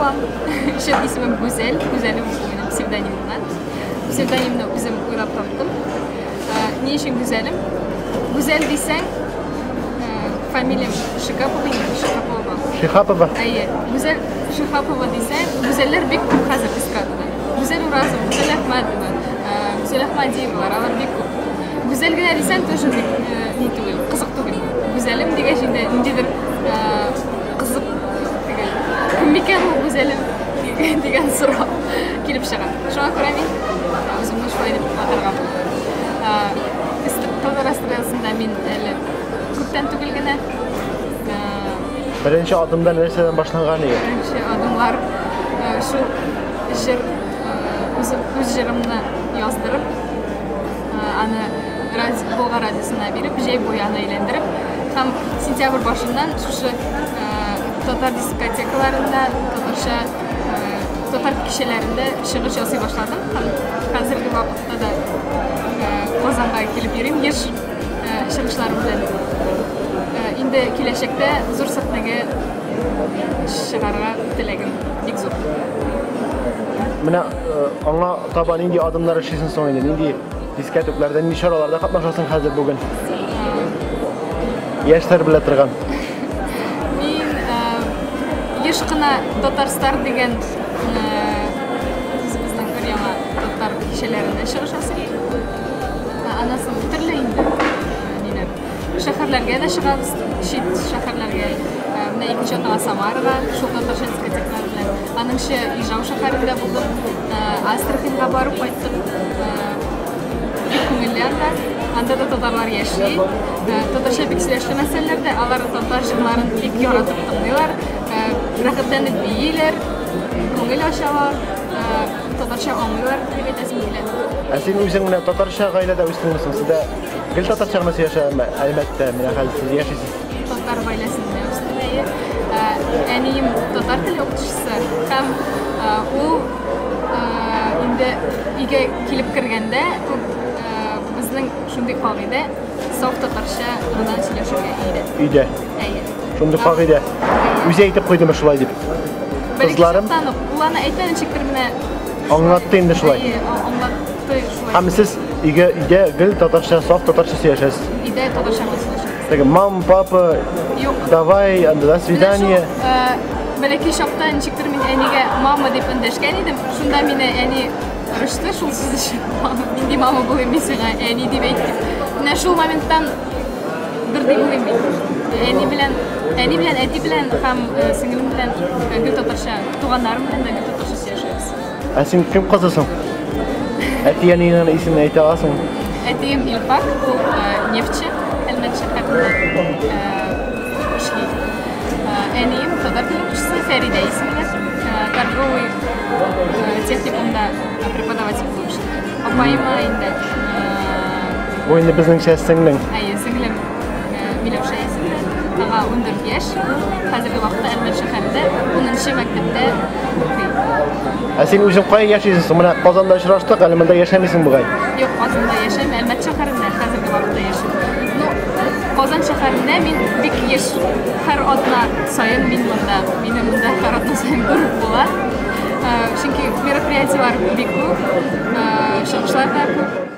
алам. Чын исемем Гүзәл. Гүзәлем ул минем псевдонимымнан. Псевдонимны үзем уйлап таптым. Ни өчен Гүзәлем? Гүзәл дисәң, фамилиям Шикапова инде, Шихапова. Шихапова? Әйе. Гүзәл Шихапова дисәң, Гүзәлләр бик күп хәзер эстрадада. Гүзәл Уразова, Гүзәл Әхмәтова, Гүзәл Әхмәдиевалар, алар бик күп. Гүзәл генә дисәң, тоже бик ни түгел, кызык түгел. Гүзәлем дигәч инде ниндидер кызык түгел. Кем микән ул Гүзәлем дигән сорау килеп чыга. Шуңа күрә мин үземне шулай дип атарга булдым. Татар эстрадасында мин әле күптән түгел генә. Беренче адымда нәрсәдән башланган иде? Беренче адымлар шул җыр, үзем үз җырымны яздырып, аны Болгар радиосына биреп, җәй буе аны әйләндереп һәм сентябрь башыннан шушы татар дискотекаларында, татарча татар кичәләрендә чыгыш ясый башладым һәм хәзерге вакытта да Казанга килеп йөрим еш чыгышларым белән. Инде киләчәктә зур сәхнәгә чыгарга теләгем бик зур. Менә аңа таба нинди адымнар эшлисең соң инде? Нинди дискотекларда, нинди чараларда катнашасың хәзер бүген? Яшьләр белә торган. Мин еш кына Татарстар дигән үзебезнең бер яңа татар кичәләрендә чыгыш ясыйм. Аннан соң төрле инде ниләр. Шәһәрләргә дә чыгабыз, чит шәһәрләргә. Менә икенче атнага Самарага, шул татарча дискотекалар белән. Аныңчы Ижау шәһәрендә булдым, Астраханьга барып кайттым. Бик күңелле анда. Анда да татарлар яши. Татарча бик сөйләшмәсәләр дә, алар татар җырларын бик яратып тыңлыйлар. Рәхәтләнеп бииләр, күңел ачалар, татарча аңлыйлар дип әйтәсем килә. Ә син үзең менә татарча гаиләдә үстеңме соң? Сездә гел татарча гына сөйләшәме? Әлбәттә, менә хәзер сез яшисез. Татар гаиләсендә үстем, әйе. Әнием татар теле укытучысы һәм ул инде өйгә килеп кергәндә үк безнең шундый кагыйдә, саф татарча гына сөйләшергә өйрәтте. Өйдә. Әйе. Шундый кагыйдә. Үзе әйтеп куйдымы шулай дип? Кызларым. Бәләкәй чактан ук. Ул аны әйтмәде, ничектер менә. Аңлатты инде шулай. Әйе, аңлатты шулай. Һәм сез өйгә өйдә гел татарча, саф татарча сөйләшәсез. Өйдә татарча гына сөйләшәбез. Теге мам, папа, Юк. давай, до свидания. Бәләкәй чакта ничектер мин әнигә мама дип эндәшкән идем. Шунда мине әни орышты шул сүз өчен. Мама, нинди мама булыйм мин сиңа, әни дип әйт дип. Менә шул моменттан бер дип уйлыйм мин. Әни белән, әни белән, әти белән һәм сеңлем белән гел татарча, туганнарым белән дә гел татарча сөйләшәбез. Ә син кем кызы соң? Әти-әниеңнең исемен әйтә аласыңмы? Әтием Илфак, ул нефтьче, Әлмәт шәһәрендә эшли. Әнием татар теле укытучысы Фәридә исемле, торговый техникумда преподаватель булып эшли. Апаема инде. Бу инде безнеңчә сеңлең. Әйе, сеңлем Миләүшә исемле. Аңа 14 яшь. Хәзерге вакытта Әлмәт шәһәрендә 10 мәктәптә укый. Ә син үзең кая яшисең соң? Менә Казанда очраштык, әле монда яшәмисең бугай. Юк, Казанда яшәмим, Әлмәт шәһәрендә хәзерге вакытта яшим. Ну, Казан шәһәрендә мин бик еш, һәр атна саен мин монда. Мине монда һәр атна саен күреп була. Чөнки мероприятиеләр бик күп, чыгышлар да күп.